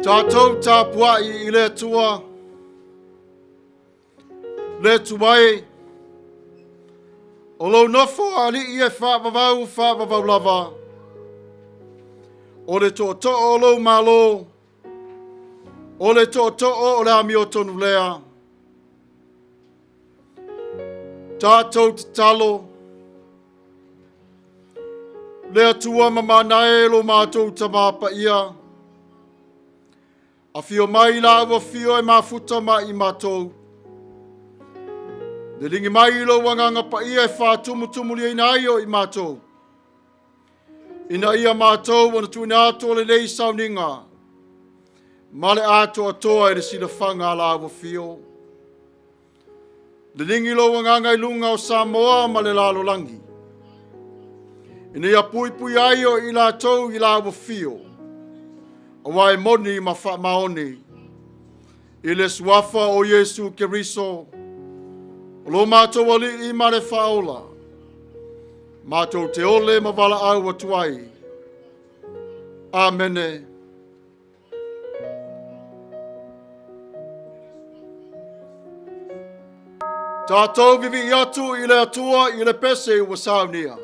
Tatou tapuai i le Atua, le Atua e, o lou nofo a alii e faavavau faavavau lava, o le tootoo o lou Malo, o le tootoo o le amiotonu lea. Tatou tatalo, Le Atua mamana e lo matou Tama Paia, afio mai la ua afio e mafuta ma i matou. Liligi mai lou agaga paia e faatumutumuliaina ai o i matou, ina ia matou ona tuuina atu o lenei sauniga ma le atoatoa i le silafaga a la ua afio. Liligi lou agaga i luga o Samoa ma le lalolagi, ina ia puipui ai o i latou i la ua fio, aua e moni ma faamaoni i le suafa o Iesu Keriso, o lo matou Alii ma le Faaola, matou te ole ma valaau atu ai. Amene. Tatou vivii atu i le Atua i le pese ua saunia.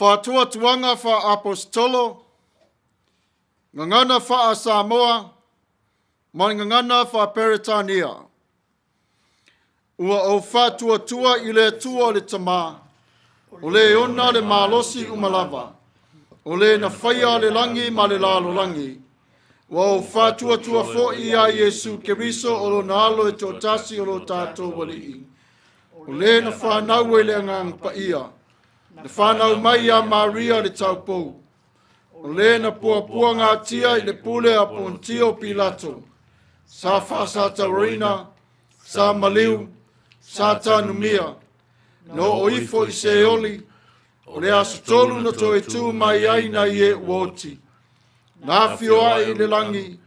Faatuatuaga faa-Aposetolo, Gagana faa-Samoa ma le Gagana faa-Peretania. Ua ou faatuatua i le Atua le Tama, o le ona le malosi uma lava, o le na faia le lagi ma le lalolagi. Ua ou faatuatua foi iā Iesu Keriso o lona Alo e toatasi o lo tatou Alii, o le na fanau ai le Agaga Paia, na fanau mai iā Maria le taupou, o le na puapuagatia i le pule a Pontio Pilato, sa faasatauaina, sa maliu, sa tanumia, na oo ifo i Seoli, o le aso tolu na toe tū mai ai nai e ua oti, na afio ae i le lagi,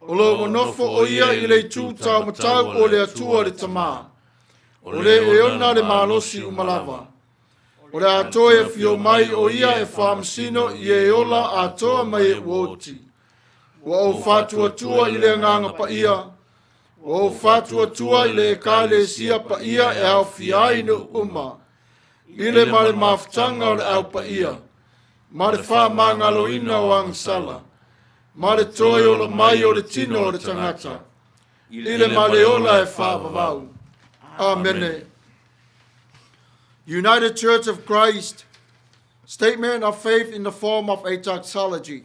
o lo ua nofo o ia i le itu taumatau o le Atua le Tama, o le e ona le malosi uma lava. O le a toe afio mai o ia e faamasino i e ola atoa ma e ua oti. Ua ou faatuatua i le Agaga Paia, ua ou faatuatua i le Ekalesia paia e aofia ai nuu uma, i le ma le mafutaga o le Au Paia, ma le faamagaloina o agasala, ma le toe ola mai o le tino o le tagata, i le ma le ola e faavavau. Amene. United Church of Christ, Statement of Faith in the form of a doxology.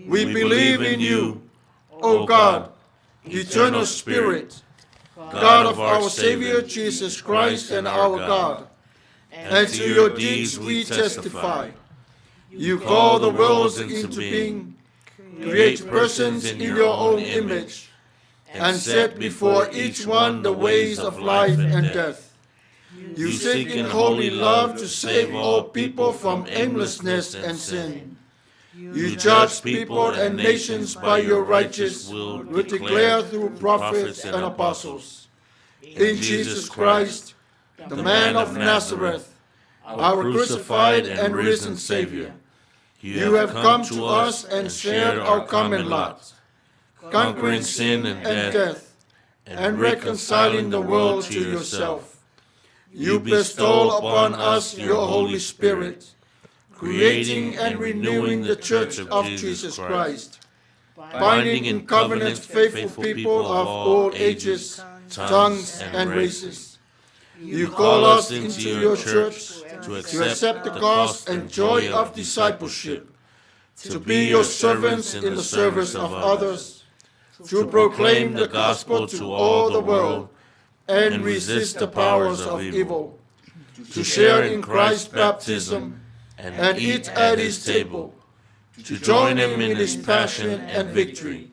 We believe in you, O God, eternal Spirit, God of our Savior Jesus Christ and our God, and to your deeds we testify. You call the worlds into being, create persons in your own image, and set before each one the ways of life and death. You seek in holy love to save all people from aimlessness and sin. You judge people and nations by your righteous will declare through prophets and apostles. In Jesus Christ, the man of Nazareth, our crucified and risen Savior, you have come to us and shared our common lot, conquering sin and death, and reconciling the world to yourself. You bestow upon us your Holy Spirit, creating and renewing the Church of Jesus Christ, binding in covenant faithful people of all ages, tongues, and races. You call us into your church to accept the cost and joy of discipleship, to be your servants in the service of others, to proclaim the gospel to all the world and resist the powers of evil, to share in Christ's baptism and eat at his table, to join him in his passion and victory.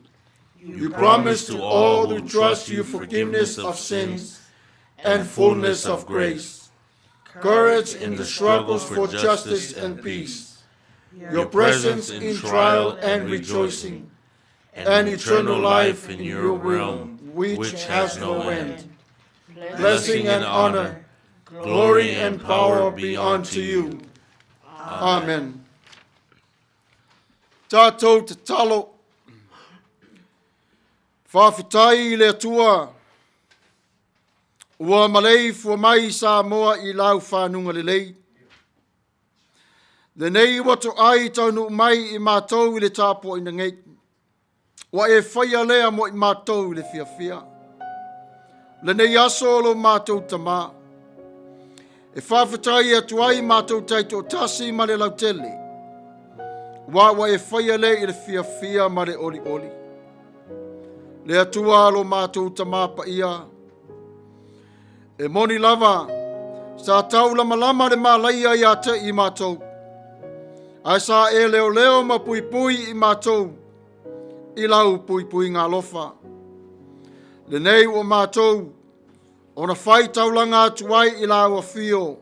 You promise to all who trust you forgiveness of sins and fullness of grace, courage in the struggles for justice and peace, your presence in trial and rejoicing, and eternal life in your realm, which has no end. Blessing and honor, glory and power be unto you. Amen. Tātou tatalo. Faafetai i le Atua ua maleifua mai Samoa i lau fanuga lelei. Lenei ua toai taunuu mai i matou i le tapuaiga nei. Ua e faia lea mo i matou i le fiafia. Lenei aso o lo matou tamā. E faafetai atu ai matou taitoatasi ma le lautele. Ua ua e faia lea i le fiafia ma le olioli. Le Atua lo matou tamā paia. E moni lava, sa taulamalama le malaia ia te i matou. Ae sa e leoleo ma puipui i matou i lau puipuiga alofa. Lenei ua matou ona fai taulaga atu ai i lau afio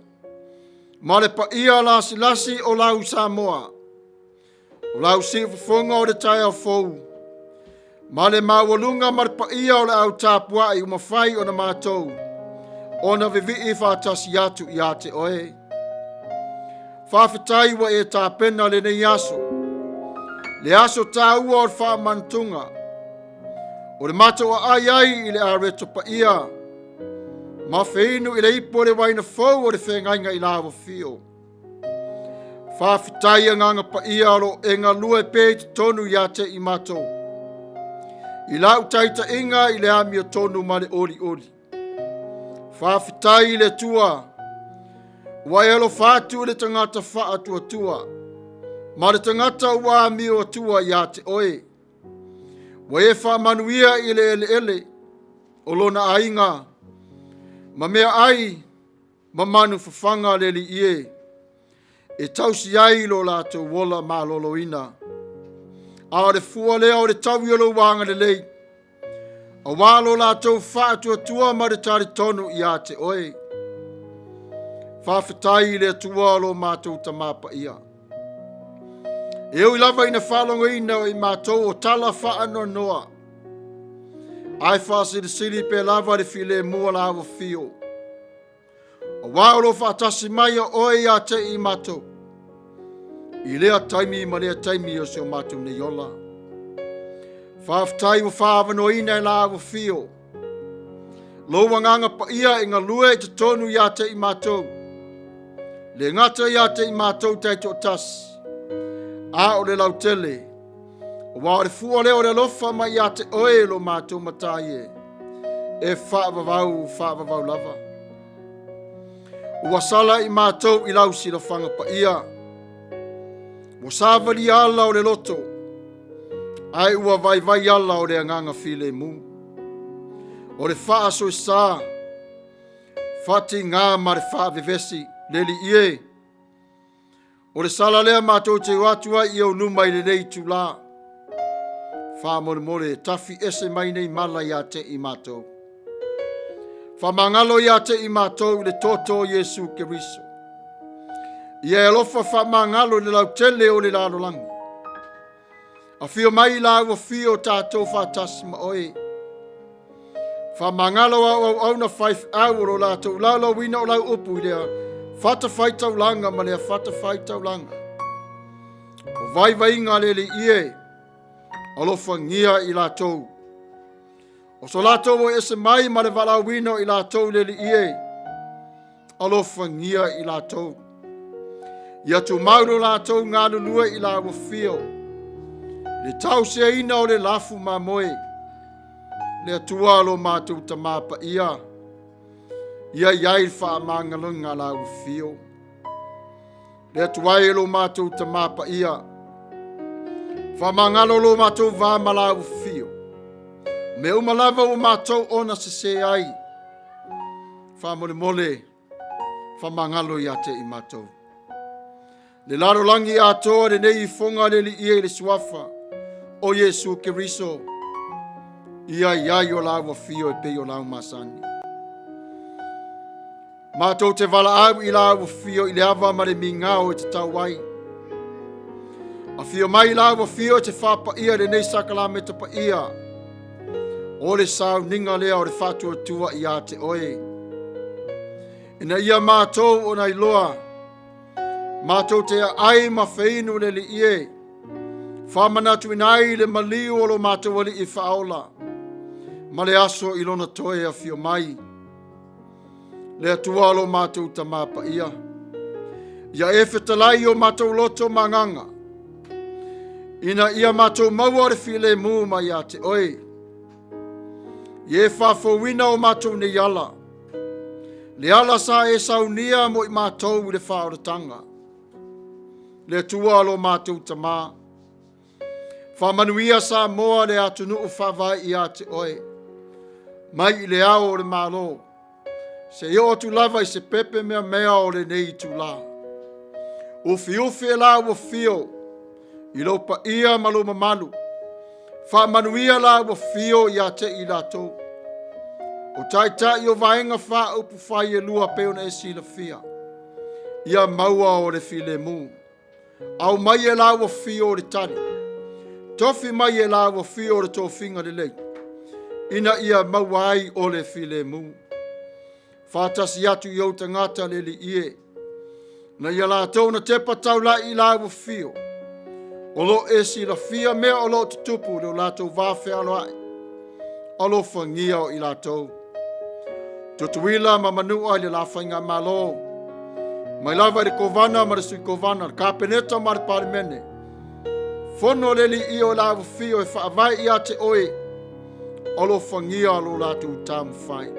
ma le paia lasilasi o lau Samoa. O lau siufofoga o le taeao fou, ma le maualuga ma le paia o le au tapuai ua mafai ona matou ona vivii faatasi atu ia te oe. Faafetai ua e tapena lenei aso, le aso taua o le faamanatuga, o le matou aai ai i le areto paia, ma feinu i le ipu o le waina fou o le feagaiga i lau afio. Faafetai Agaga Paia o lo o e galue pea i totonu ia te i matou. I lau taitaiga i le amiotonu ma le olioli. Faafetai i le Atua ua e alofa atu i le tagata faatuatua ma le tagata ua amio atua ia te oe. Ua e faamanuia i le eleele o lona aiga ma meaai ma manu fafaga le Alii e, e tausi ai lo latou ola maloloina. A o le fua lea o le taui o lou agalelei, aua lo latou faatuatua ma le talitonu ia te oe. Faafetai i le Atua o lo matou Tama Paia. E ui lava ina faalogoina o i matou o tala faanoanoa, ae faasilisili pea lava le filemu o la ua fio. Aua o lo o faatasi mai o oe ia te i matou, i lea taimi ma lea taimi o si o matou nei ola. Faafetai ua faaavanoaina e la ua fio, lou agaga paia e galue i totonu ia te i matou, le gata ia te i matou taitoatasi, a o le lautele, aua o le fua lea o le alofa mai ia te oe lo matou matai e, e faavavau faavavau lava. Ua sala i matou i lau silafaga paia, ua savalia ala o le loto, ae ua vaivai ala o le agaga filemu. O le faasoesa, faatiga ma le faavevesi, le Alii e, O le sala lea matou te o atu ai i ou luma i lenei itulā. Faamolemole, tafi ese mai nei mala ia te i matou. Faamagalo ia te i matou i le toto o Iesu Keriso. Ia e alofa faamagalo i le lautele o le lalolagi. Afio mai la ua fio tatou faatasi ma oe. Faamagalo au auauna faifeau o lo latou laulauina o lau upu i lea fatafaitaulaga ma lea fatafaitaulaga. O vaivaiga a le Alii e, alofagia i latou. O so latou o ese mai ma le valaauina o i latou i le Alii e, alofagia i latou. Ia tumau lo latou galulue i la ua fio, le tausiaina o le lafu mamoe, le Atua lo matou Tama Paia, ia i ai le faamagaloga a la ua fio. Le Atua e lo matou Tama Paia, faamagalo lo matou va ma la ua fio, mea uma lava ua matou ona sese ai, Faamolemole, faamagalo ia te i matou. Le lalolagi atoa lenei ifoga le Alii e i le suafa o Iesu Keriso, ia i ai o la ua fio e pei o lau masani. Matou te valaau i la ua fio i le ava ma le migao e tatau ai. Afio mai la ua fio e te faapaia lenei sakalameta paia. O le sauniga lea o le faatuatua ia te oe. Ina ia matou ona iloa, matou te aai ma feinu le Alii e, faamanatuina ai le maliu o lo matou Alii faaola, ma le aso i lona toe afio mai. Le Atua o lo matou Tama Paia, ia e fetalai i o matou loto ma agaga, ina ia matou maua le filemu mai ia te oe. Ia e faafouina o matou nei ala, le ala sa e saunia mo i matou i le faaolataga. Le Atua o lo matou Tama, faamanuia Samoa le atunuu faavae ia te oe, mai i le ao o le Malo, Seia oo atu lava i se pepe meamea o lenei itulā. Ufiufi e la ua fio i lou paia ma lou mamalu. Faamanuia la ua fio ia te i latou. O taitai o vaega faaupufai e lua pei ona e silafia. Ia maua o le filemu. Aumai e la ua fio o le tali. Tofi mai e la ua fio o le tofiga lelei. Ina ia maua ai o le filemu. Faatasi atu i ou tagata le Alii e. Na ia latou na tepa taulai i la ua fio. O lo e silafia mea o lo o tutupu i lo latou va fealoai. Alofagia o i latou. Tutuila ma Manua i le la faigamalo. Mai lava i le Kovana ma le Sui Kovana, le Kapeneta ma le Palemene, fono le Alii o le Afio e faavae ia te oe, alofagia lo latou taumafai.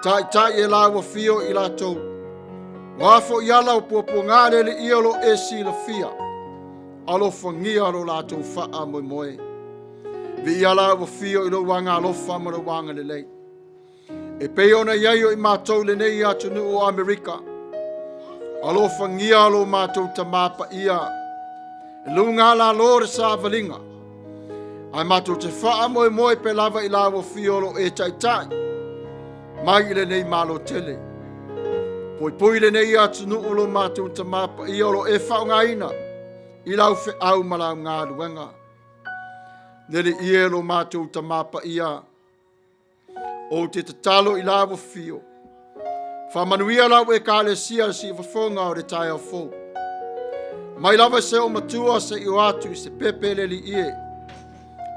Taitai e lau afio i latou. Ua foi ala o puapuaga le Alii o lo e silafia. Alofagia lo latou faamoemoe. Viia lau afio i lou agaalofa ma lou agalelei. E pei ona i ai o i matou lenei atunuu o Amerika. Alofagia lo matou tamā paia. E luga lalo le savaliga. Ae matou te faamoemoe pe lava i lau afio o lo e taitai mai i lenei malo tele. Poipoi lenei atunuu lo matou tamā paia o lo e faaaogaina i lau feau ma lau galuega. Lele ia lo matou tamā paia Ou te tatalo i lau afio. Faamanuia lau ekalesia le siufofoga o le taeao fou. Mai lava se o matua se i o atu i se pepe le liie.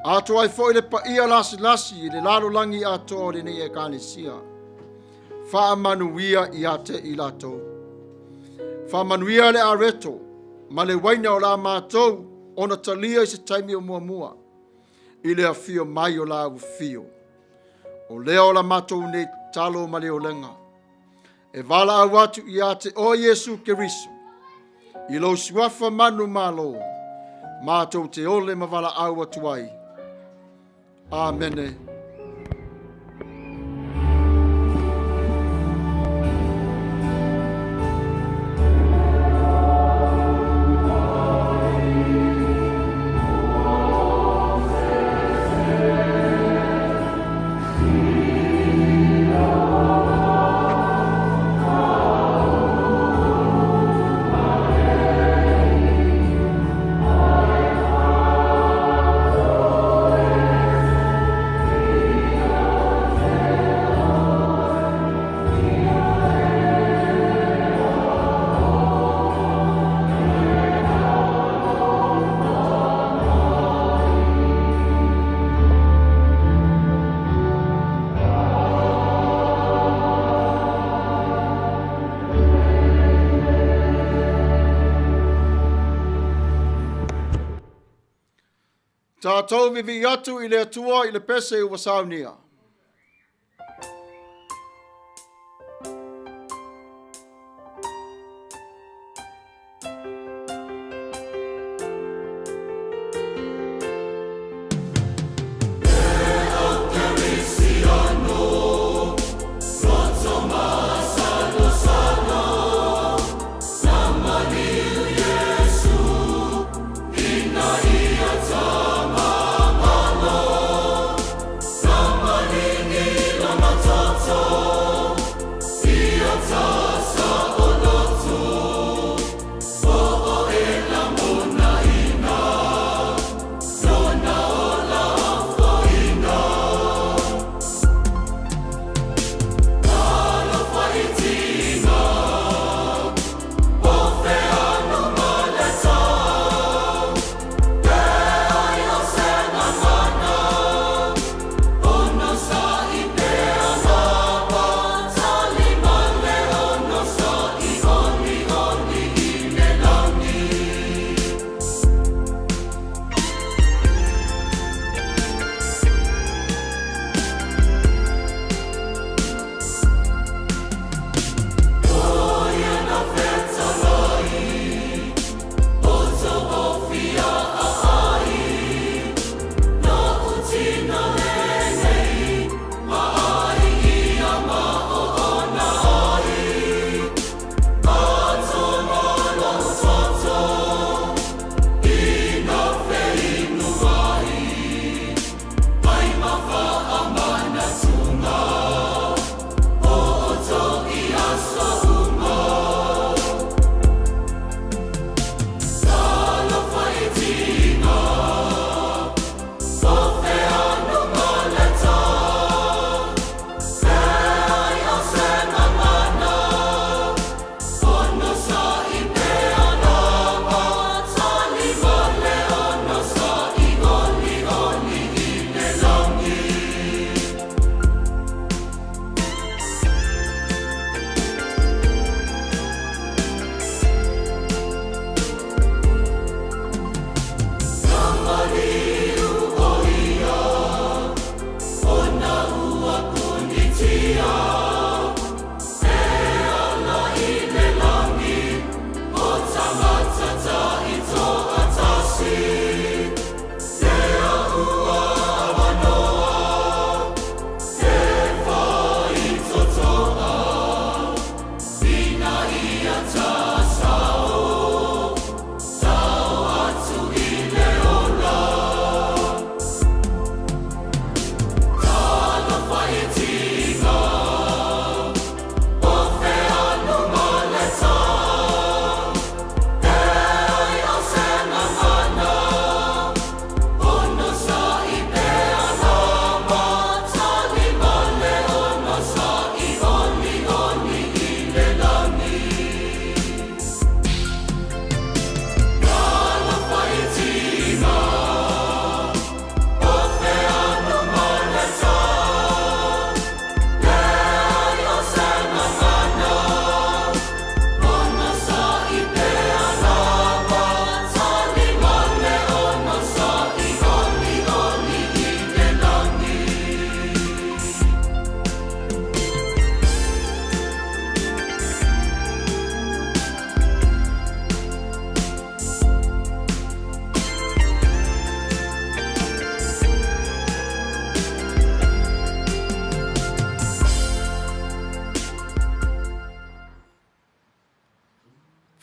Atoa ai foi le paia lasilasi i le lalolagi atoa o lenei ekalesia. Faamanuia ia te i latou. Faamanuia le areto ma le uaina o la matou ona talia i se taimi o muamua. I le afio mai o lau afio. O lea o la matou nei tatalo ma le olega. E valaau atu ia te oe Iesu Keriso, i lou suafa manumalo, matou te ole ma valaau atu ai. Amene. Tatou vivii atu i le Atua i le pese ua saunia.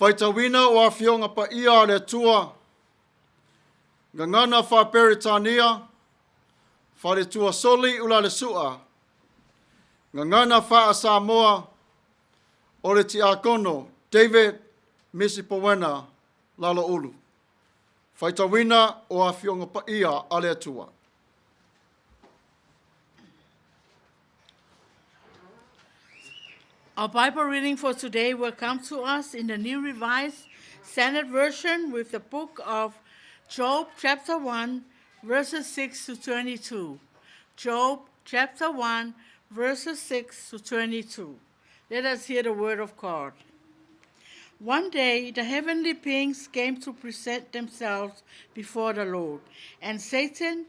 Faitauina o Afioga Paia a le Atua, Gagana Faa-Peretania, Faletua Soli Ulalesua, Gagana Faa-Samoa, o le Tiakono David Misi Poena Laloulu. Faitauina o Afioga Paia a le Atua. Our Bible reading for today will come to us in the New Revised Standard Version with the book of Job, chapter 1, verses 6 to 22. Job, chapter 1, verses 6 to 22. Let us hear the word of God. One day the heavenly beings came to present themselves before the Lord, and Satan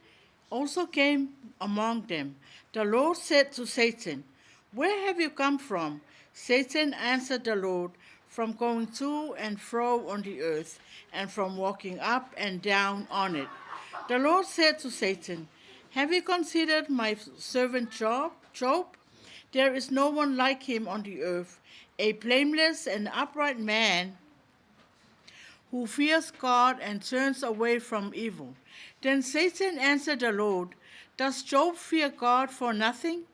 also came among them. The Lord said to Satan, Where have you come from? Satan answered the Lord, From going to and fro on the earth, and from walking up and down on it. The Lord said to Satan, Have you considered my servant Job? Job? There is no one like him on the earth, a blameless and upright man who fears God and turns away from evil. Then Satan answered the Lord, Does Job fear God for nothing?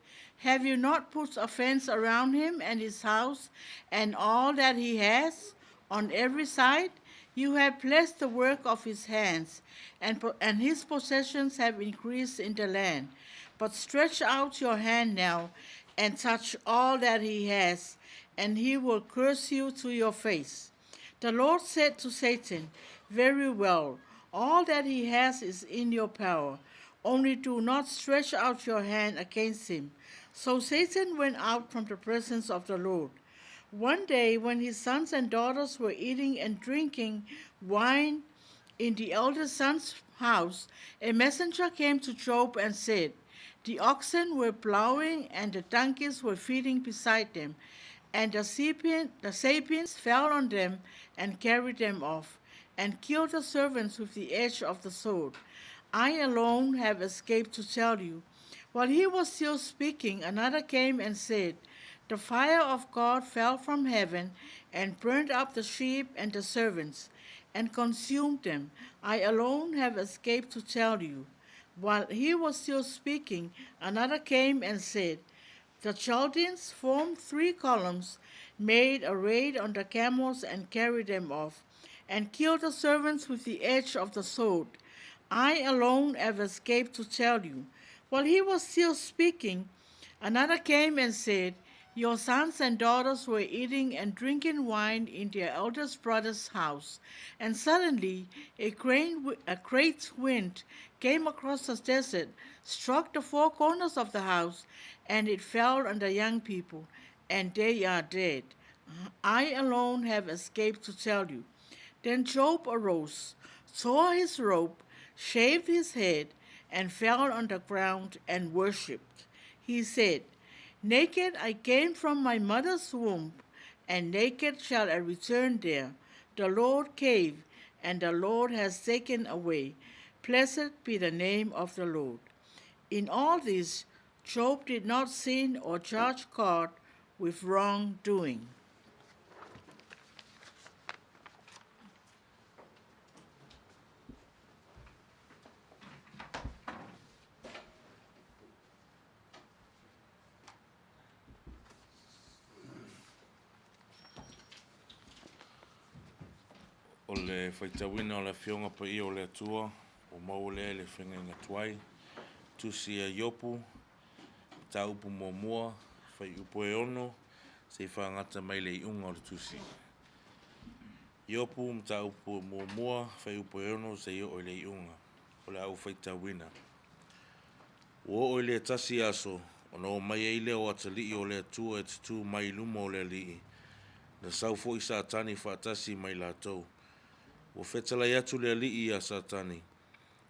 Have you not put a fence around him and his house and all that he has on every side? You have blessed the work of his hands, and, and his possessions have increased in the land. But stretch out your hand now and touch all that he has, and he will curse you to your face. The Lord said to Satan, Very well, all that he has is in your power. Only do not stretch out your hand against him. So Satan went out from the presence of the Lord. One day, when his sons and daughters were eating and drinking wine in the eldest son's house, a messenger came to Job and said, The oxen were plowing and the donkeys were feeding beside them, and the, sapient, the sapiens fell on them and carried them off, and killed the servants with the edge of the sword. I alone have escaped to tell you. While he was still speaking, another came and said, The fire of God fell from heaven and burned up the sheep and the servants and consumed them. I alone have escaped to tell you. While he was still speaking, another came and said, The Chaldeans formed three columns, made a raid on the camels, and carried them off, and killed the servants with the edge of the sword. I alone have escaped to tell you. While he was still speaking, another came and said, Your sons and daughters were eating and drinking wine in their eldest brother's house, and suddenly a great, a great wind came across the desert, struck the four corners of the house, and it fell on the young people, and they are dead. I alone have escaped to tell you. Then Job arose, tore his robe, shaved his head, and fell on the ground and worshipped. He said, Naked I came from my mother's womb, and naked shall I return there. The Lord gave, and the Lord has taken away. Blessed be the name of the Lord. In all this, Job did not sin or charge God with wrongdoing. O le faitauina o le Afioga Paia o le Atua, ua maua lea i le Feagaiga Tuai, Tusi a Iopu, Mataupu Muamua, Fuaiupu e 6, seia faagata mai le iuga o le Tusi. Iopu, Mataupu Muamua, Fuaiupu e 6 seia oo i le iuga. O le a ou faitauina. Ua oo i le tasi aso, ona omai ai lea o atalii o le Atua e tutū mai i luma o le Alii, na sau foi Satani faatasi ma i latou. Ua fetalai atu le Alii iā Satani,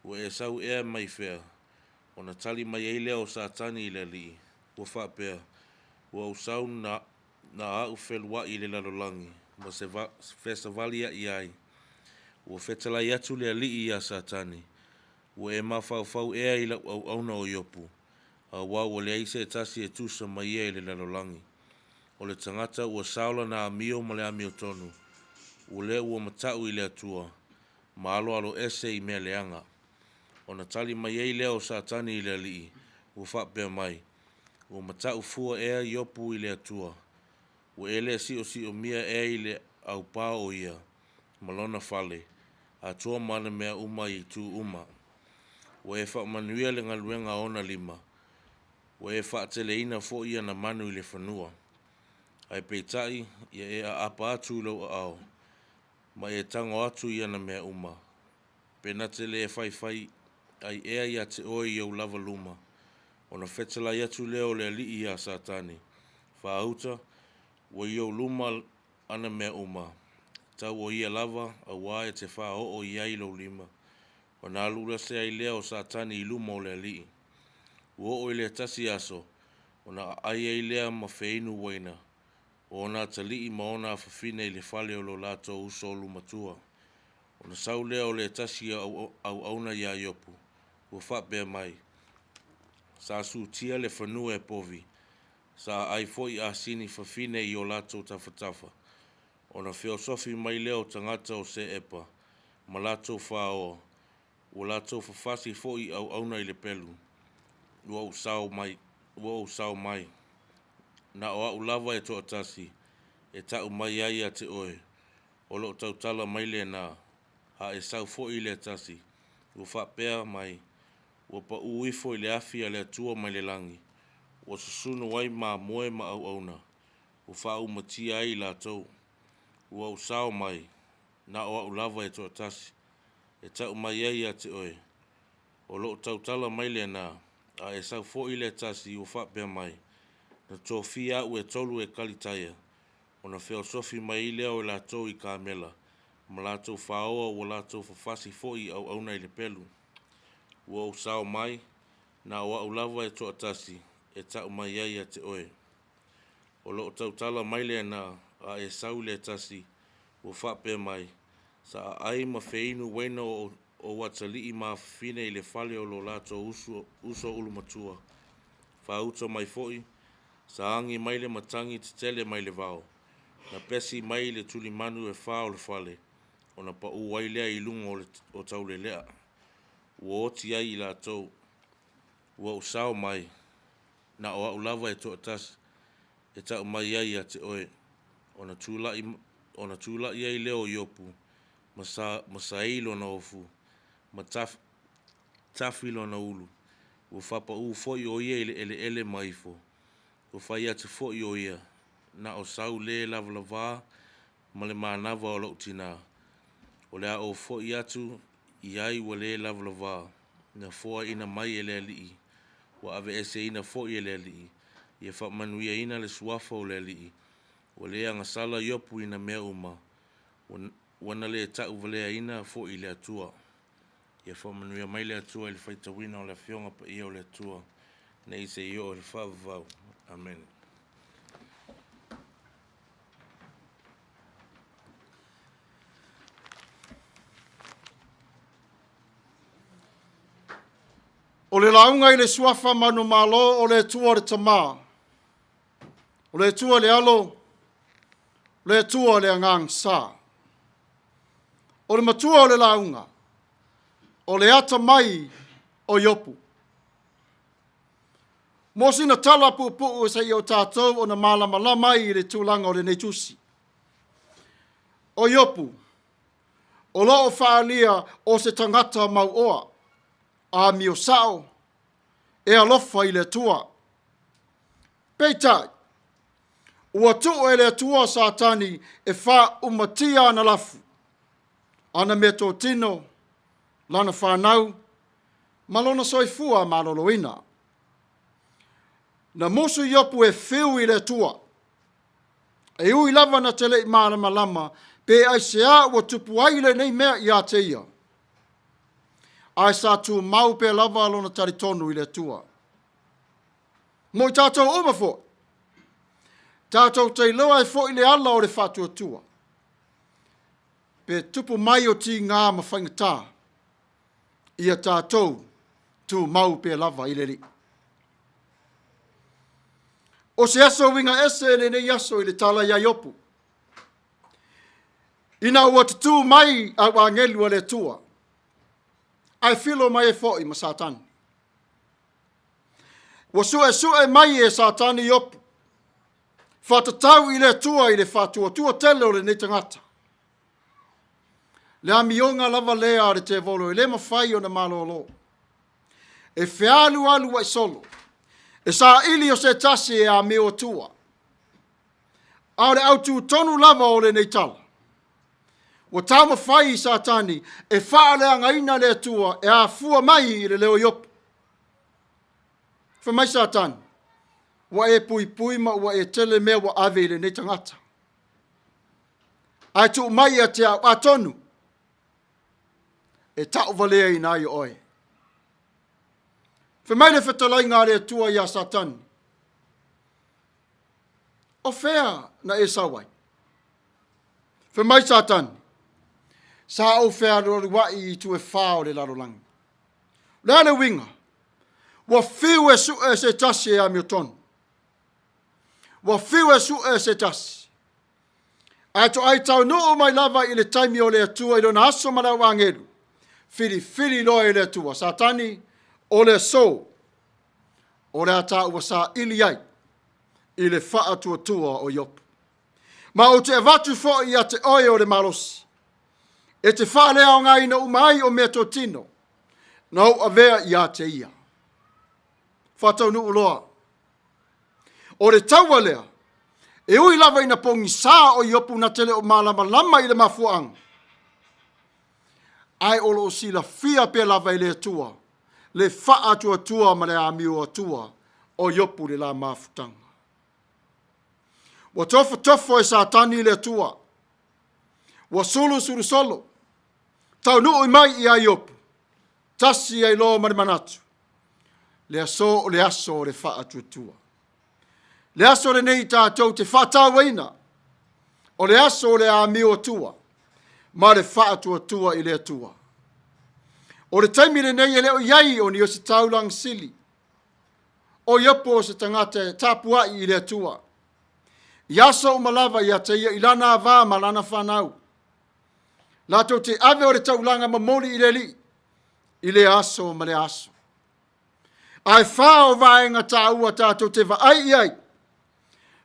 Ua e sau ea mai fea? Ona tali mai ai lea o Satani i le Alii, ua faapea, Ua ou sau na, na a'u felua'i i le lalolagi, ma se va, fesavalia'i ai. Ua fetalai atu le Alii iā Satani, Ua e mafaufau ea i lau auauna o Iopu, auā ua leai se tasi e tusa ma ia i le lalolagi. O le tagata ua sao lana amio ma le amiotonu, Ua lea ua mataʻu i le Atua, ma aloalo ese i mea leaga. Ona tali mai ai lea o Satani i le Alii, ua faapea mai, Ua mataʻu fua ea Iopu i le Atua? Ua e le siosiomia ea i le aupā o ia ma lona fale, atoa ma ana mea uma i itu uma? Ua e faamanuia le galuega a ona lima, ua e faateleina foi ana manu i le fanua. Ae peitai, ia e aapa atu i lou aao, ma e tago atu i ana mea uma, pe na te le faifai ai ea iā te oe i ou lava luma? Ona fetalai atu lea o le Alii iā Satani, Faauta, ua i ou luma ana mea uma, tau o ia lava, auā e te fāoo i ai lou lima. Ona alu ese ai lea o Satani i luma o le Alii. Ua oo i le tasi aso, ona aai ai lea ma feinu uaina, o ona atalii ma ona afafine i le fale o lo latou uso ulumatua. Ona sau lea o le tasi o auauna iā Iopu, ua faapea mai, Sa sutia le fanua e povi, sa aai foi asini fafine i o latou tafatafa. Ona feosofi mai lea o tagata o Seepa ma latou faoa, ua latou fafasi foi i auauna i le pelu. Ua ou sao mai, ua ou sao mai, na o au lava e toatasi e taʻu mai ai ia te oe, o loo tautala mai lena, a e sau foi i le tasi, ua faapea mai, ua paʻū ifo i le afi a le Atua mai le lagi, ua susunu ai mamoe ma auauna, ua faaumatia ai i latou. Ua ou sao mai, na o au lava e toatasi, e taʻu mai ai ia te oe, o loo tautala mai lena, a e sau foi le tasi ua faapea mai, na tofia aʻu e tolu e Kalitaia, ona feosofi mai ai lea o i latou i kamela, ma latou faoa ua latou fafasi foi i auauna i le pelu. Ua ou sao mai, na o au lava e toatasi e taʻu mai ai ia te oe. O loo tautala mai lena, a e sau i le tasi, ua faapea mai, sa aai ma feinu uaina o ou atalii ma afafine i le fale o lo latou uso, uso ulumatua. Faauta mai foi, sa agi mai le matagi tetele mai le vao, na pesi mai le tulimanu e fā o le fale, ona paʻū ai lea i luga o, le, o taulelea. Ua oti ai i latou. Ua ou sao mai, na o au lava e toatasi, e taʻu mai ai ia te oe. Ona tulai, ona tulai ai lea o Iopu, ma, sa, ma saei lona ofu, ma taf, tafi lona ulu. Ua fapaʻū foi o ia i le eleele ma ifo. Ua fai atu foi o ia, na o sau lē lavalavā ma le manava o loʻu tinā. O le a ou foi atu i ai ua lē lavalavā, na foaina mai e le Alii, ua aveeseina foi e le Alii. Ia faamanuiaina le suafa o le Alii. Ua le agasala Iopu i na mea uma, ua na le tauvaleaina foi i le Atua. Ia faamanuia mai le Atua i le faitauina o le Afioga Paia o le Atua, nei seia oo i le faavavau. Amene. O le lauga i le suafa manumalo o le Atua le Tama, o le Atua le Alo, o le Atua le Agaga Sa. O le matua o le lauga, o le atamai o Iopu. Mo sina tala puupuu seia o tatou ona malamalama ai i le tulaga o lenei tusi. O Iopu, o lo o faaalia o se tagata mauoa, amio sao, e alofa i le Atua. Peitai, ua tuu e le Atua Satani e faaumatia ana lafu, ana meatotino, lana fanau, ma lona soifua maloloina. Na musu Iopu e fiu i le Atua, e ui lava na te le i malamalama pe aisea ua tupu ai lenei mea ia te ia, ae sa tumau pea lava lona talitonu i le Atua. Mo i tatou uma foi, tatou te iloa ai foi le ala o le faatuatua, pe tupu mai o tigā ma faigata, ia tatou tumau pea lava i le Alii. O se aso uiga ese lenei aso i le tala iā Iopu. Ina ua tutū mai au agelu a le Atua, ae filo mai ai foi ma Satani. Ua suesue mai e Satani Iopu, faatatau i le Atua i le faatuatua tele o lenei tagata. Le amioga lava lea a le tevolo e le mafai ona malolo. E fealualuai solo, e saili o se tasi e amio atua. A o le autu tonu lava o lenei tala, ua taumafai Satani e faaleagaina le Atua e afua mai i le leo o Iopu. Fai mai Satani, ua e puipui ma ua e tele mea ua ave i lenei tagata. Ae tuu mai ia te au, atonu e tauvaleaina ai oe. Fai mai le fetalaiga a le Atua iā Satani, O fea na e sau ai? Fai mai Satani, Sa ou fealualuai i itu e fā o le lalolagi. O le a le uiga? Ua fiu e sue se tasi e amiotonu. Ua fiu e sue se tasi. Ae toai taunuu mai lava i le taimi o le Atua i lona aso ma le au agelu, filifili loa e le Atua, Satani, o le aso, o le a tāua saili ai i le faatuatua o Iopu. Ma ou te avatu foi ia te oe o le malosi, e te faaleaogaina uma ai o meatotino na ou avea ia te ia. Faataunuu loa. O le taua lea, e ui lava ina pogisā o Iopu na te le o malamalama i le mafuaaga, ae o lo o silafia pea lava e le Atua le faatuatua ma le amio atua o Iopu le la mafutaga. Ua tofotofo e Satani le Atua, ua sulusulu solo, taunuu mai ia Iopu, tasi ai loa ma le manatu, le aso o le aso o le faatuatua. Le aso lenei tatou te faatauaina, o le aso o le amio atua ma le faatuatua i le Atua. O le taimi lenei e le o i ai o ni ositaulaga sili. O Iopu o se tagata e tapuai i le Atua. I aso uma lava ia te ia i lana avā ma lana fanau. Latou te ave o le taulaga momoli i le Alii i lea aso ma lea aso. Ae fā o vaega taua tatou te vaai i ai,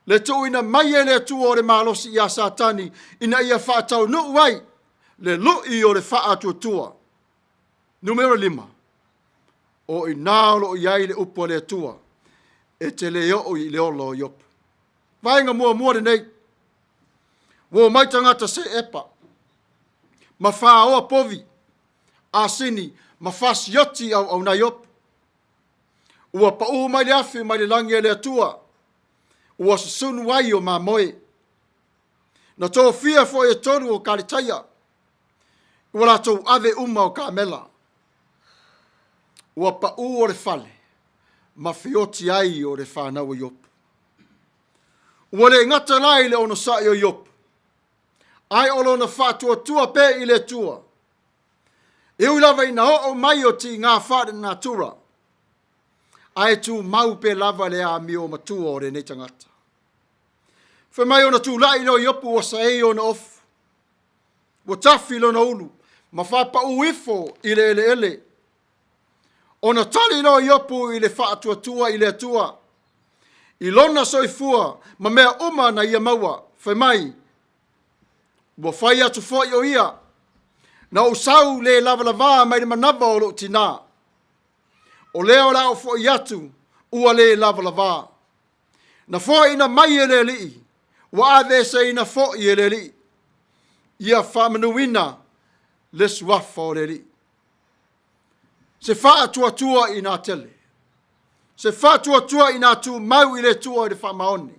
le tuuina mai e le Atua o le malosi iā Satani ina ia faataunuu ai le lui o le faatuatua. Numera 5, o i inā o lo o i ai le upu a le Atua e te le oo i le ola o Iopu. Vaega muamua lenei, ua omai tagata Seepa ma faoa povi asini ma fasioti auauna Iopu. Ua paū mai le afi mai le lagi e le Atua, ua susunu ai o mamoe. Na tofia foi e tolu o Kaletaia, ua latou ave uma o kamela. Ua paū o le fale ma feoti ai o le fanau o Iopu. Ua le gata la i le onosai o Iopu, ae o lona faatuatua pea i le Atua. E ui lava ina oo mai o tigā faalenatura, ae tumau pea lava le amio matua o lenei tagata. Fai mai ona tulai lea o Iopu ua saei ona ofu, ua tafi lona ulu ma faapaū ifo i le eleele. Ona tali lea o Iopu i le faatuatua i le Atua, i lona soifua ma mea uma na ia maua, fai mai, Ua fai atu foi o ia, na ou sau le lavalavā mai le manava o lou tinā. O lea o le a ou foi atu, ua le lavalavā. Na foaiina mai e le Alii, ua aveeseina foi e le Alii. Ia faamanuina le suafa o le Alii. Se faatuatua ina tele, se faatuatua ina tumau i le Atua i le faamaoni.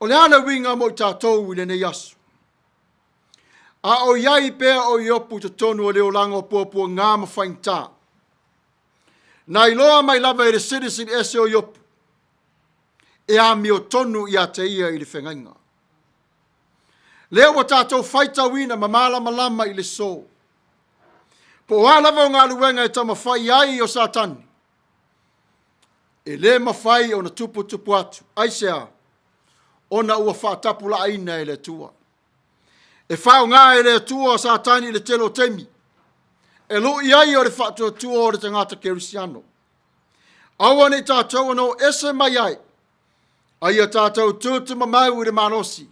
O le a le uiga mo i tatou i lenei aso? A o i ai pea o Iopu i totonu o le olaga o puapuaga ma faigata. Na iloa mai lava e le Silisili Ese o Iopu, e amiotonu ia te ia i le feagaiga. Lea ua tatou faitauina ma malamalama i le so. Po o a lava o galuega e taumafai ai o Satani, e le mafai ona tuputupu atu. Aisea? Ona ua faatapulaaina e le Atua. E faaaoga e le Atua o Satani i le tele o taimi e lu'i ai o le faatuatua o le tagata kerisiano. Aua ne i tatou ona o ese mai ai, a ia tatou tutumamau i le malosi,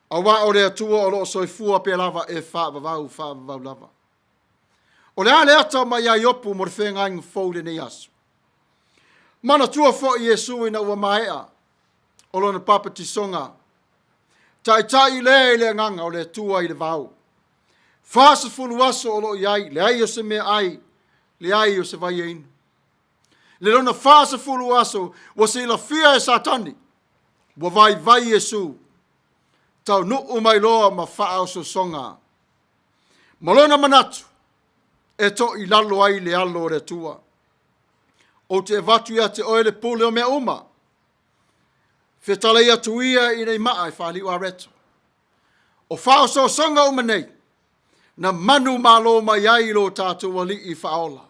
auā o le Atua o lo o soifua pea lava e faavavau, faavavau lava. O le a le ata mai ia Iopu mo le feagaiga fou i lenei aso? Manatua foi Iesu ina ua maea o lona papatisoga, taitai lea i le agaga o le Atua i le vao. 40 aso o lo o i ai, leai o se meaai, leai o se vai e inu. Le lona 40 aso ua silafia e Satani, ua vaivai Iesu, taunuu mai loa ma faaosoosoga. Ma lona manatu, e toilalo ai le alo o le Atua. Ou te avatu ia te oe le pule o mea uma. Fetalai atu ia ina i maa e faaliu areto. O faaosoosoga uma nei, na manumalo mai ai lo tatou Alii faaola,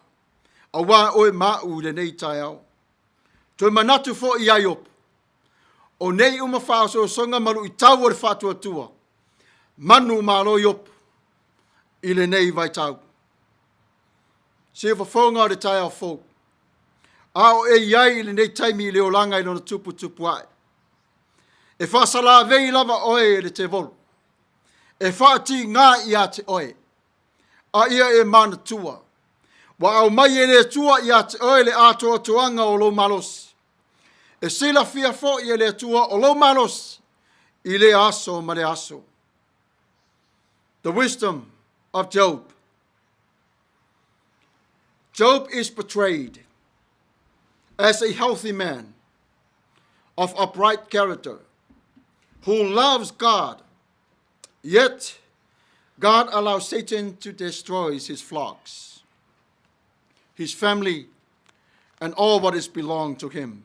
auā oe ma au i lenei taeao. Toe manatu foi ia Iopu, o nei uma faaosoosoga ma luitau o le faatuatua, manumalo Iopu i lenei vaitau. Siufofoga o le taeao fou, a o e i ai i lenei taimi i le olaga i lona tuputupu ae, e faasalavei lava oe e le tevolo, e faatiga ia te oe, a ia e manatua, ua aumai e le Atua ia te oe le atoatoaga o lou malosi. E silafia foi e le Atua o lou malosi i lea aso ma lea aso. The wisdom of Job. Job is portrayed as a healthy man of upright character who loves God. Yet, God allows Satan to destroy his flocks, his family, and all what is belong to him,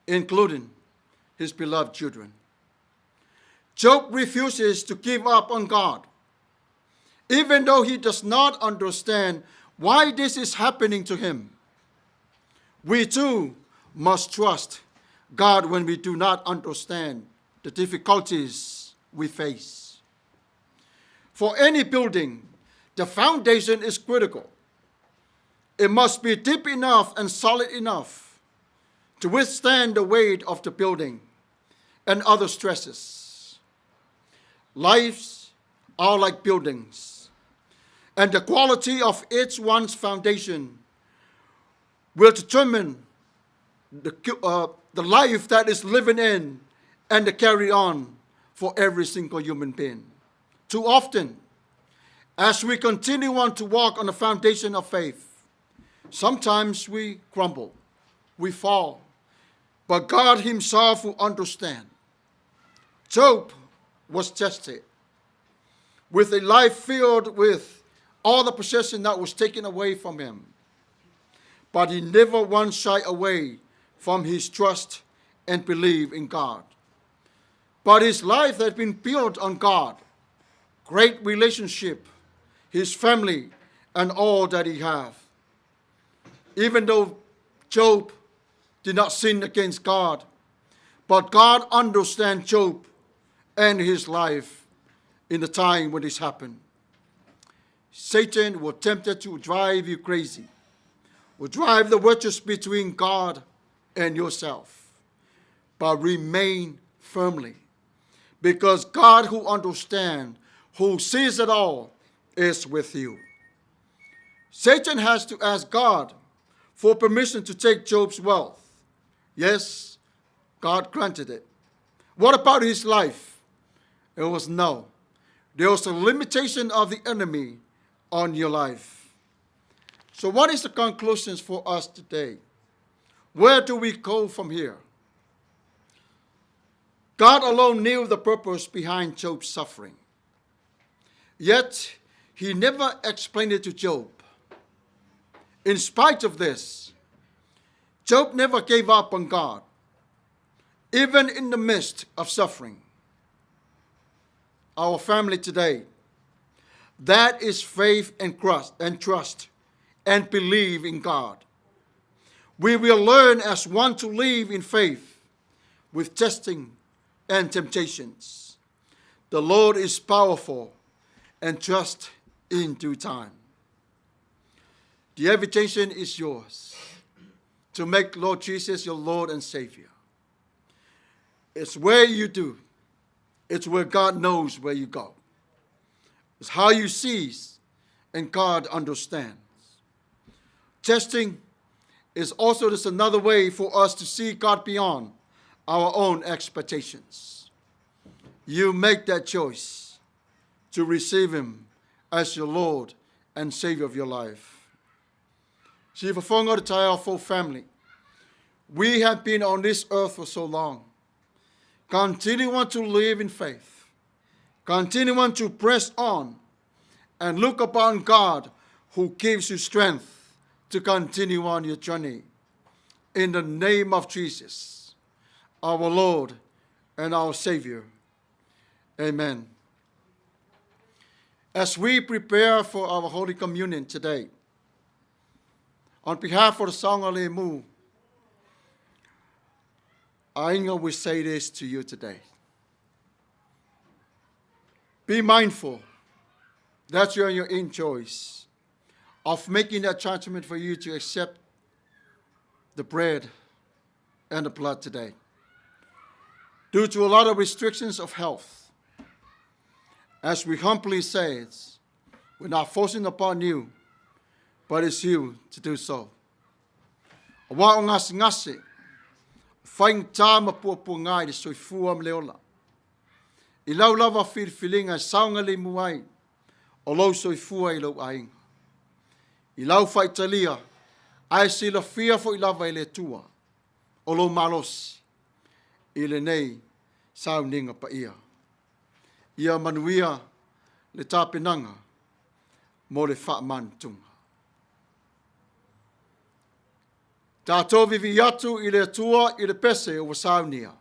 including his beloved children. Job refuses to give up on God, even though he does not understand why this is happening to him. We too must trust God when we do not understand the difficulties we face. For any building, the foundation is critical. It must be deep enough and solid enough to withstand the weight of the building and other stresses. Lives are like buildings, and the quality of each one's foundation will determine the life that is living in and the carry on for every single human being. Too often, as we continue on to walk on the foundation of faith, sometimes we crumble, we fall, but God Himself will understand. Job was tested with a life filled with all the possession that was taken away from him. But he never once shied away from his trust and belief in God. But his life had been built on God, great relationship, his family, and all that he had. Even though Job did not sin against God, but God understands Job and his life in the time when this happened. Satan will attempt to drive you crazy, will drive the wedges between God and yourself. But remain firmly, because God who understands, who sees it all, is with you. Satan has to ask God for permission to take Job's wealth. Yes, God granted it. What about his life? It was no. There was a limitation of the enemy on your life. So, what is the conclusions for us today? Where do we go from here? God alone knew the purpose behind Job's suffering. Yet, he never explained it to Job. In spite of this, Job never gave up on God, even in the midst of suffering. Our family today, that is faith and trust and believe in God. We will learn as one to live in faith with testing and temptations. The Lord is powerful and just in due time. The invitation is yours to make Lord Jesus your Lord and Savior. It's where you do. It's where God knows where you go. It's how you see and God understands. Testing is also just another way for us to see God beyond our own expectations. You make that choice to receive Him as your Lord and Savior of your life. Sivafonga the full family. We have been on this earth for so long. Continue on to live in faith. Continue on to press on and look upon God who gives you strength to continue on your journey. In the name of Jesus, our Lord and our Savior. Amen. As we prepare for our Holy Communion today, on behalf of the Saogalemu, Aiga will say this to you today. Be mindful that you're in your own choice of making that judgment for you to accept the bread and the blood today. Due to a lot of restrictions of health, as we humbly say, we're not forcing upon you, but it's you to do so. Aua o gasegase, faigata ma puapuaga i le soifua ma le ola. I lau lava filifiliga e saogalemu ai o lou soifua i lou aiga. I lau faitalia, ae silafia foi lava e le Atua o lou malosi i lenei sauniga paia. Ia manuia le tapenaga mo le faamanatuga. Tatou vivii atu i le Atua i le pese ua saunia.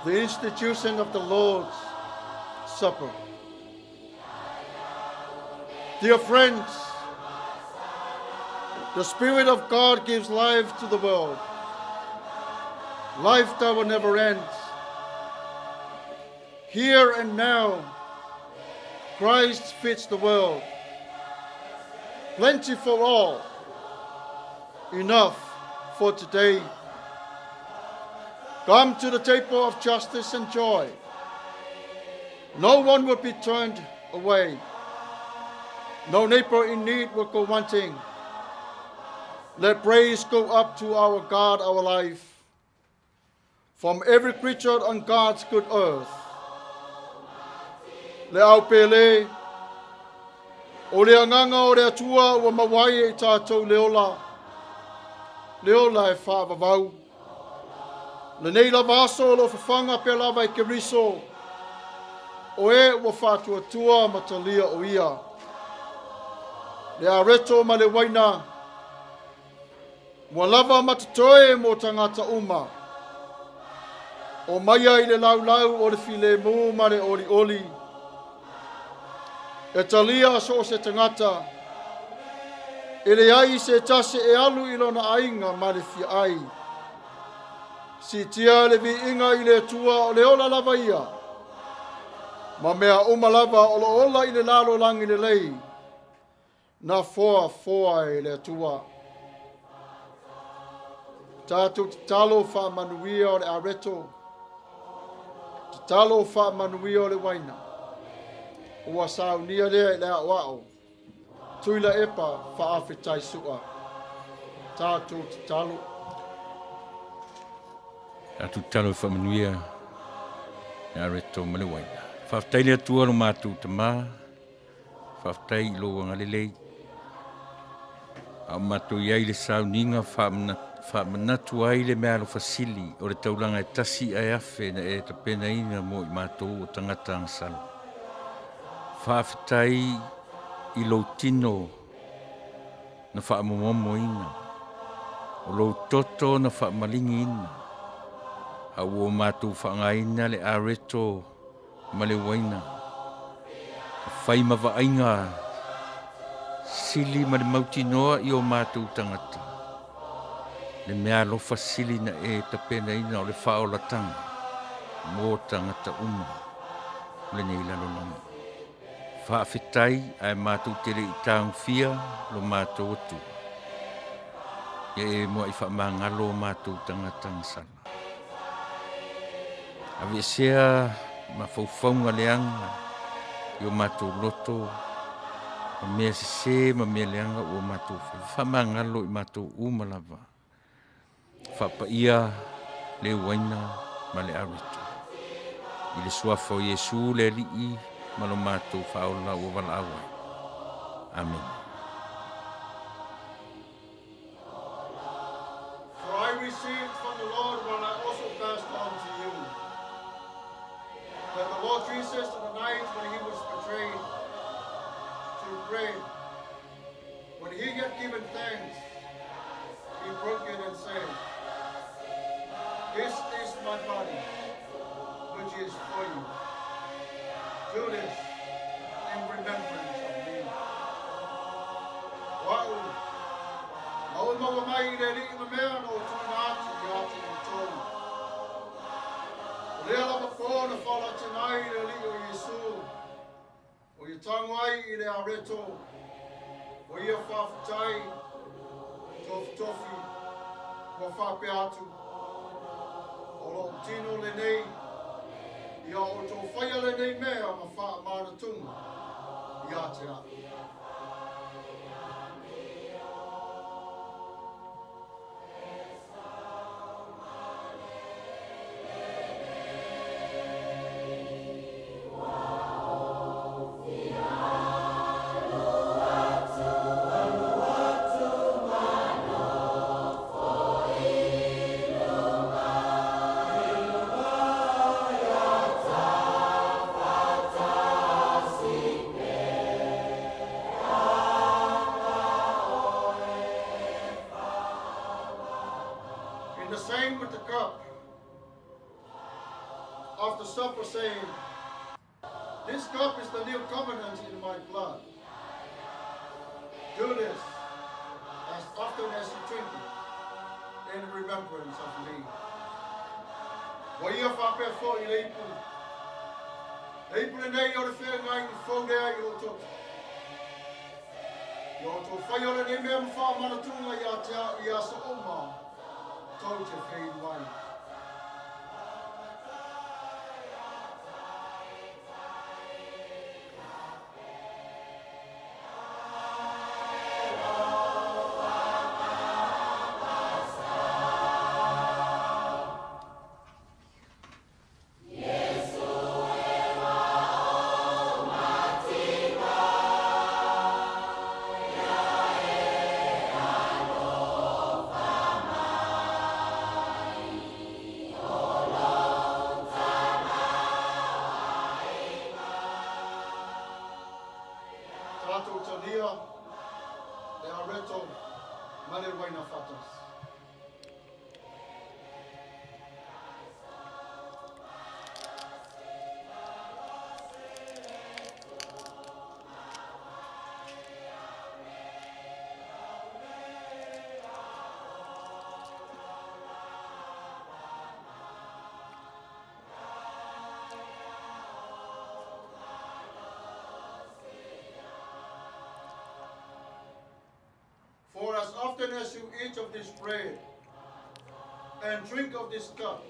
The institution of the Lord's Supper. Dear friends, the Spirit of God gives life to the world, life that will never end. Here and now, Christ fits the world. Plenty for all, enough for today. Come to the table of justice and joy. No one will be turned away. No neighbor in need will go wanting. Let praise go up to our God, our life, from every creature on God's good earth. Le au pele, o le agaga o le Atua ua maua ai e i tatou le ola, le ola e faavavau. Lenei lava aso o lo o fafaga pea lava e Keriso, o e ua faatuatua ma talia o ia. Le areto ma le waina, ua lava ma totoe mo tagata uma. O maia i le laulau o le filemu ma le olioli, e talia so o se tagata, e leai se tasi e alu i lona aiga ma le fia ai. Siitia le viiga i le Atua o le ola lava ia, ma mea uma lava o lo o ola i le lalolagi lelei, na foafoa e le Atua. Tatou tatalo faamanuia o le areto, tatalo faamanuia o le waina, ua saunia lea i le aoao, Tuilaepa faafetai sua. Tatou tatalo. Tatou tatalo e faamanuia le areto ma le waina. Faafetai le Atua lo matou Tama, faafetai i lou agalelei. A o matou i ai le sauniga faamanatu ai le meaalofa sili o le taulaga e tasi ae afe na e tapenaina mo i matou o tagata agasala. Faafetai i lou tino na faamomomoina, o lou toto na faamaligiina, a ua matou faaaogaina le areto ma le uaina, e fai ma vaaiga sili ma le mautinoa i o matou tagata, le meaalofa sili na e tapenaina o le faaolataga mo tagata uma o lenei lalolagi. Faafetai ae matou te le i tagofia lo matou Atua. Ia e mua'i faamagalo o matou tagata gasala. Aveesea mafaufauga leaga i o matou loto ma mea sese ma mea leaga ua matou fai. Faamagalo i matou uma lava. Faapaia le uaina ma le areto. I le suafa o Iesu le Alii ma lo matou Faaola ua valaau ai. Amene. For I received from the Lord what I also passed on to you. That the Lord Jesus, on the night when he was betrayed, took bread. When he had given thanks, he broke it and said, This is my body, which is for you. Do this in remembrance of me. O a'u, na ou maua mai i le Alii le mea na ou tuuina atu ia te outou. O lea lava pō na faalatina ai le Alii o Iesu, o ia tago ai i le areto, o ia faafetai, tofitofi, ua faapea atu, O lou tino lenei, ia outou faia lenei mea ma faamanatuga ia te a'u. supper, saying, This cup is the new covenant in my blood. Do this as often as you drink it in remembrance of me. Ua ia faapea foi i le ipu. Le ipu lenei o le feagaiga fou lea i lou toto. Ia outou faia lenei mea ma faamanatuga ia te au i aso uma tou te feinu ai. Tatou talia le areto ma le uaina faatasi. For as often as you eat of this bread and drink of this cup,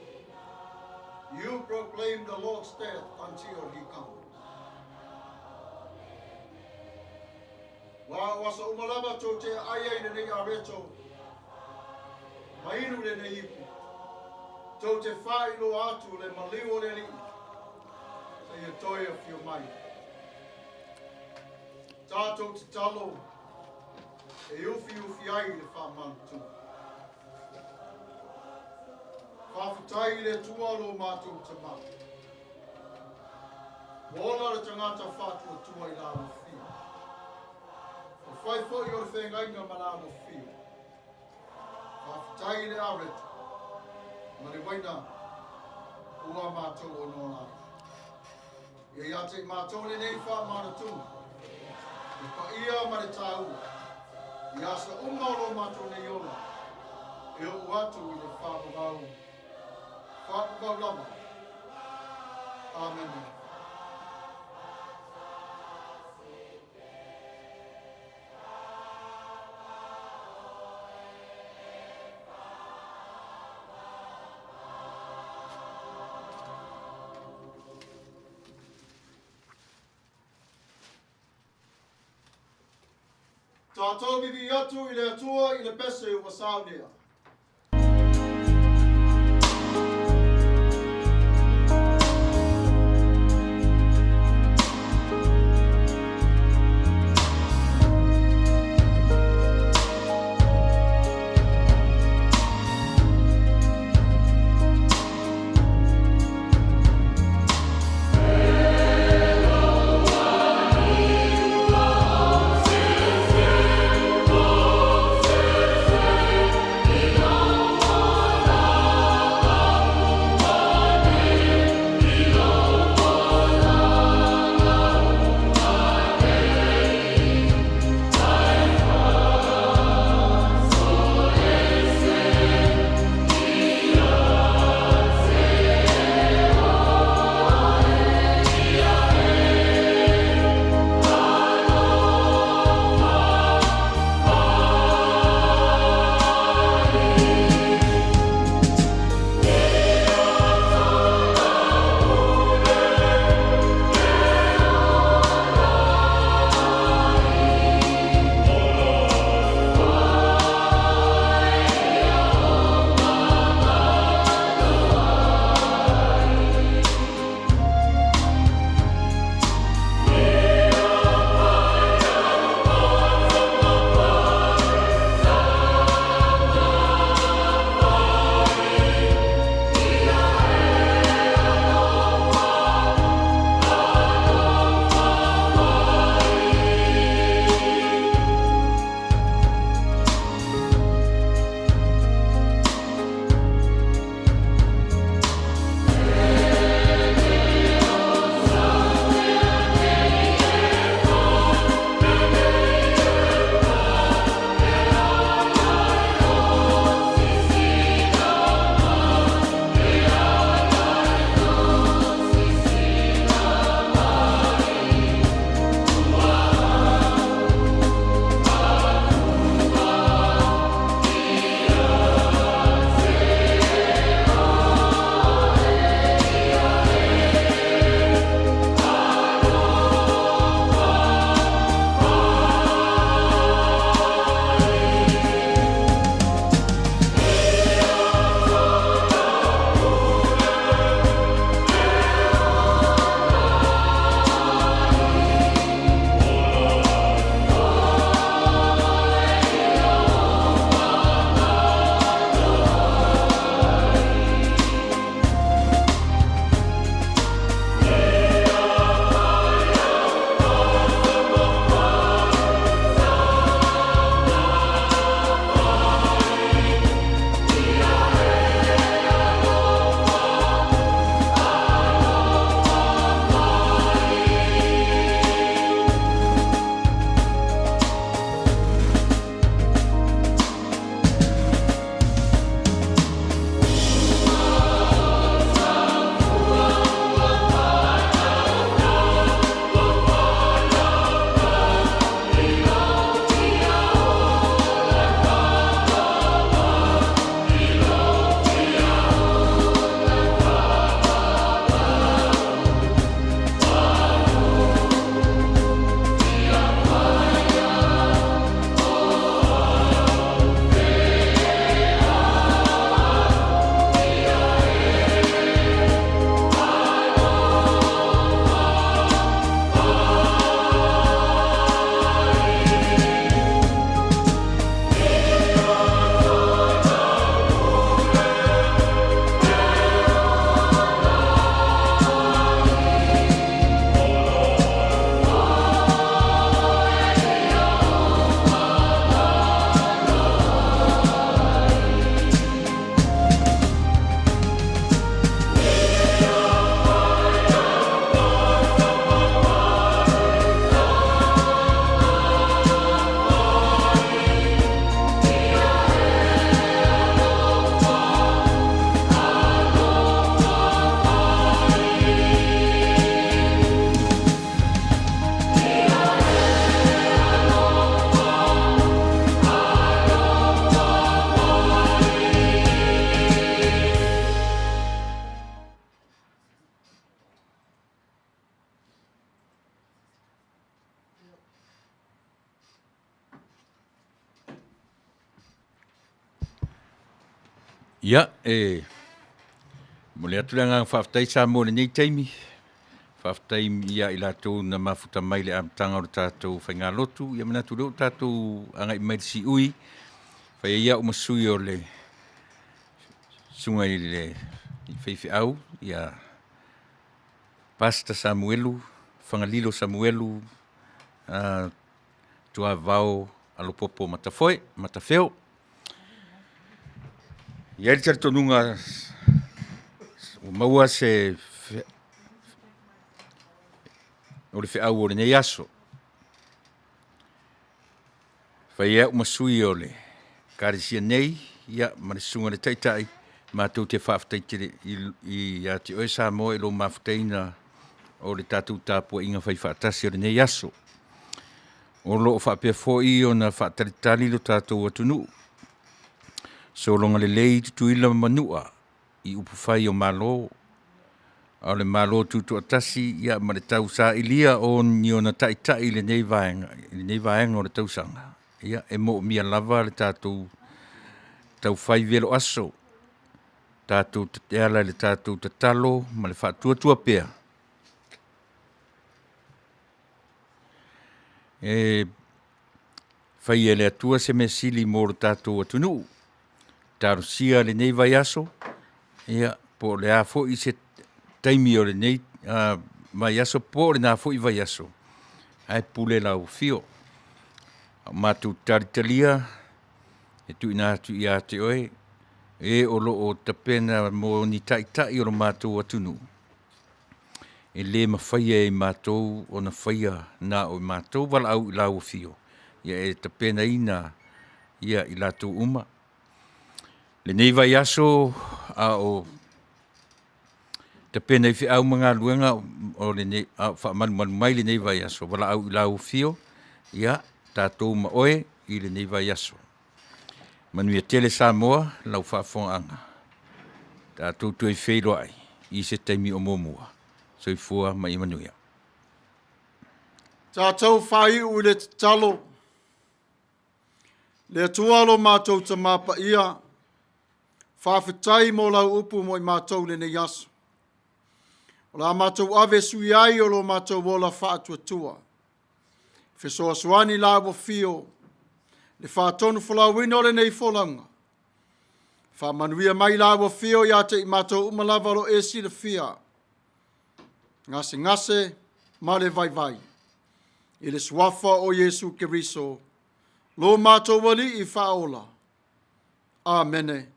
you proclaim the Lord's death until he comes. Aua o aso uma lava tou te ai ai i lenei areto, ma inu lenei ipu, tou te faailoa atu le maliu o le Alii, seia toe afio mai. Tatou tatalo e ufiufi ai le faamanutuga. Faafetai i le Atua lo matou Tama. Ua ola le tagata faatuatua i la ua fio. Ua fai foi o le feagaiga ma la ua fio. Faafetai i le areto ma le uaina ua matou onoa ai. Ia ia te i matou lenei faamanatuga, le paia ma le taua, i aso uma o lo matou nei ola, e oo atu i le faavavau, faavavau lava. Amene. Tatou vivii atu i le Atua i le pese ua saunea. Ia, e momoli atu le agaga faafetai Samoa i lenei taimi. Faafetai ia i latou na mafuta mai i le amataga o le tatou faigalotu. Ia manatu o lea ua tatou agai mai i le siui. Fai ai au ma sui o le susuga i le faifeau ia Pastor Samuelu, Fagalilo Samuelu Tuavao Alopopo Matafoe, Matafeo. E i ai le talitonuga ua maua se o le feau o lenei aso. Fai ai au ma sui o le Ekalesia nei ia ma le Susuga i le Taitai, matou te faafetai tele ia te oe Samoa i lou mafutaina o le tatou tapuaiga faifaatasi o lenei aso. O lo o faapea foi ona faatalitali lo tatou atunuu, sologa lelei Tutuila ma Manua i upufai o Malo, a o le Malo Tutoatasi ia ma le tausailia o ni ona taitai i lenei vaega, i lenei vaega o le tausaga, ia e moomia lava le tatou taufai velo aso, tatou e ala i le tatou tatalo ma le faatuatua pea e faia e le Atua se mea sili mo lo tatou atunuu. Talosia lenei vaiaso, ia po o le a foi se taimi o lenei vaiaso po o lena foi vaiaso, ae pule lau afio. A o matou talitalia e tuuina atu ia te oe, e o lo o tapena mo ni taitai o lo matou atunuu, e le mafaia e i matou ona faia na o matou valaau i lau afio, ia e tapenaina i latou uma. Lenei vaiaso a o tapena i feau ma galuega o lenei, a o faamalumalu mai lenei vaiaso, valaau i lau afio, ia tatou ma oe i lenei vaiaso. Manuia tele Samoa i lau faafofogaaga, tatou toe feiloai i se taimi o muamua. Soifua ma ia manuia. Tatou faaiu i le tatalo. Le Atua lo matou Tama Paia, faafetai mo lau upu mo i matou i lenei aso. O le a matou ave e sui ai o lo matou ola faatuatua. Fesoasoani la ua fio, le faatonufolauina o lenei folauga, faamanuia mai la ua afio ia te i matou uma lava o lo o e silafia, gasegase ma le vaivai, i le suafa o Iesu Keriso, lo matou Alii Faaola. Amene.